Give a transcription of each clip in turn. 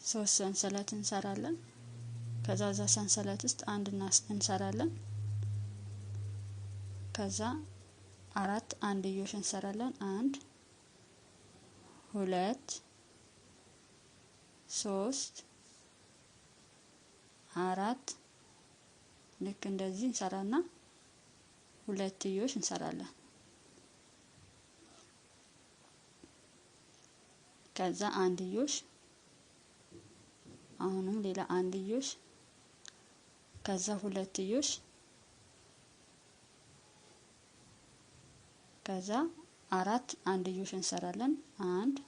3 ሰንሰለት እንሰራለን። ከዛ እዛ ሰንሰለት ውስጥ አንድ እንሰራለን። ከዛ 4 አንድዮሽ እንሰራለን። 1 2 3 4 ልክ እንደዚህ እንሰራና ሁለትዮሽ እንሰራለን። ከዛ አንድዮሽ፣ አሁንም ሌላ አንድዮሽ፣ ከዛ ሁለትዮሽ፣ ከዛ 4 አንድዮሽ እንሰራለን። 1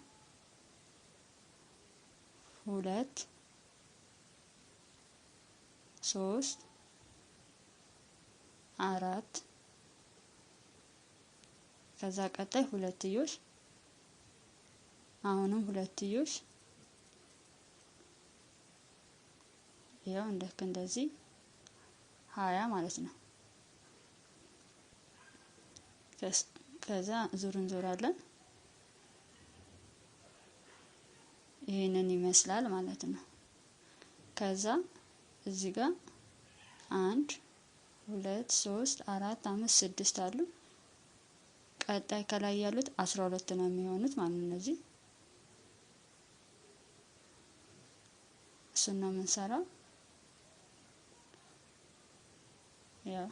2 3 4 ከዛ ቀጣይ ሁለትዮሽ፣ አሁንም ሁለትዮሽ፣ ያው እንደዚህ 20 ማለት ነው። ከዛ ዙር እንዞራለን። ይሄንን ይመስላል ማለት ነው። ከዛ እዚህ ጋር 1 2 3 4 5 6 አሉ። ቀጣይ ከላይ ያሉት 12 ነው የሚሆኑት ማለት ነው። እነዚህ እሱን ነው የምንሰራው። ያው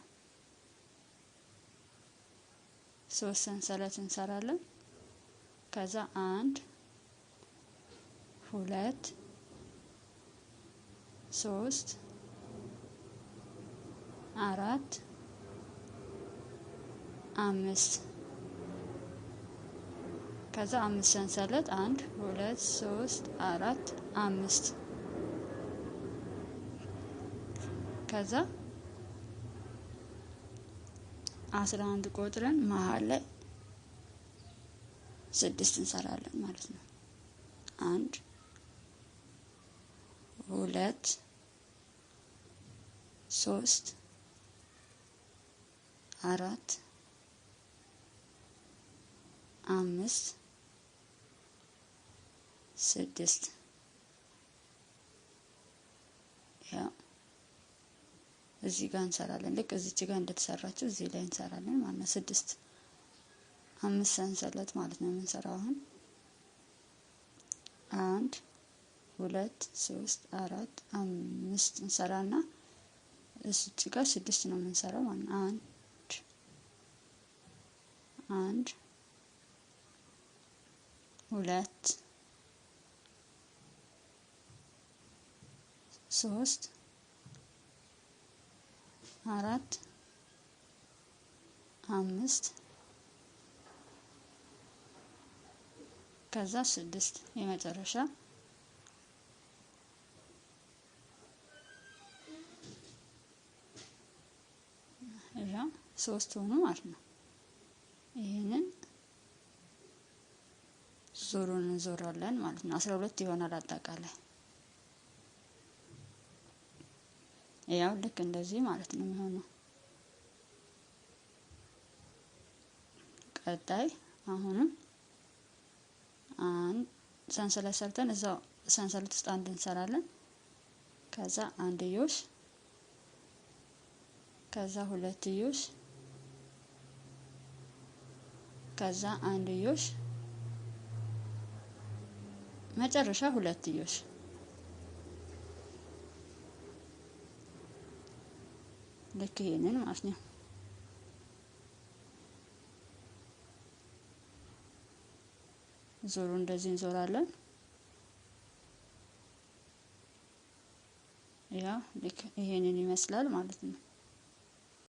3 ሰንሰለት እንሰራለን። ከዛ 1 2 3 4 5 ከዛ 5 ሰንሰለት 1 2 3 4 5 ከዛ 11 ቆጥረን መሃል ላይ 6 እንሰራለን ማለት ነው። 1 2 3 4 5 6 ያው እዚህ ጋር እንሰራለን። ልክ እዚች ጋር እንደተሰራችው እዚህ ላይ እንሰራለን ማለት ነው። 6 5 ሰንሰለት ማለት ነው የምንሰራው አሁን። 1 2 3 4 5 እንሰራና እዚች ጋር 6 ነው የምንሰራው ማለት ነው። 1 1 2 3 4 5 ከዛ 6 የመጨረሻ ይሄው 3 ሆኖ ማለት ነው። ይሄንን ዞሩን እንዞራለን ማለት ነው። 12 ይሆናል አጠቃላይ። ያው ልክ እንደዚህ ማለት ነው የሚሆነው። ቀጣይ አሁንም አንድ ሰንሰለት ሰርተን እዛው ሰንሰለት ውስጥ አንድ እንሰራለን። ከዛ አንድዮሽ፣ ከዛ ሁለትዮሽ፣ ከዛ አንድዮሽ፣ መጨረሻ ሁለትዮሽ። ልክ ይሄንን ማለት ነው። ዞሩ እንደዚህ እንዞራለን። ያው ልክ ይሄንን ይመስላል ማለት ነው።